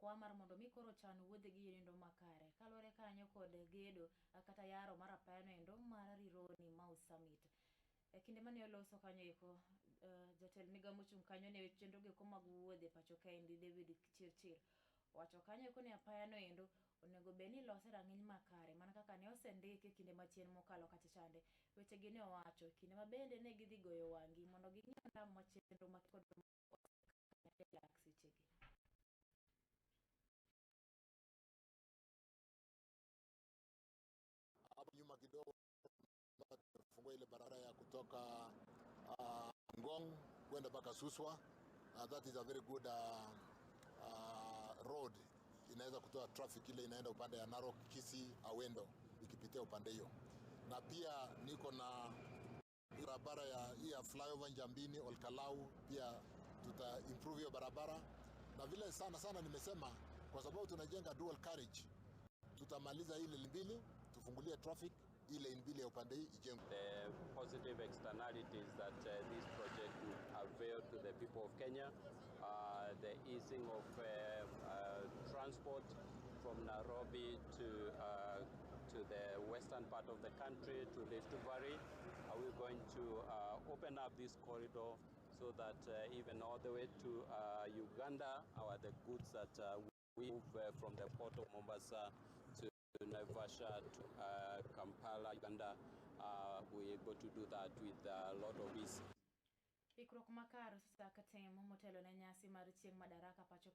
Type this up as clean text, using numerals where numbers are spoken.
Okwa mar mondo mi koro chan wuodhe gi endo makare. Kaluwore kanyo kod gedo kata yaro mar apaya no endo mar Rironi Mau Summit. E kinde mane oloso kanyo eko, jatend migao mochung' kanyo ne chenro go eko mag wuodhe pacho kaendi David Chirchir owacho kanyo eko ni apaya no endo onego bed ni ilose rang'iny makare mana kaka ne osendike kinde machien mokalo kacha chande. Weche gi ne owacho kinde ma bende ne gidhi goyo wang'i mondo ging'i ondamo ma chenro ma kod lak sechegi. Hapo nyuma kidogo tumefungua ile barabara ya kutoka Ngong kwenda mpaka Suswa. That is a very good road, inaweza kutoa traffic ile inaenda upande ya Narok, Kisii, Awendo ikipitia upande hiyo. Na pia niko na barabara ya hii ya flyover Njambini Olkalau, pia tuta improve hiyo barabara. Na vile sana sana nimesema kwa sababu tunajenga dual carriage, tutamaliza ile mbili, tufungulie traffic ile mbili ya upande hii ijengwe. The positive externalities that this project would avail to the people of Kenya, the easing of transport from Nairobi to the western part of the country, to Rift Valley. Are we going to open up this corridor so that even all the way to Uganda, our the goods that we move from the port of Mombasa to Naivasha to Kampala, Uganda, we're able to do that with a lot of ease. Ikruok makare osechak timo motelo ne nyasi mar chieng' Madaraka pacho.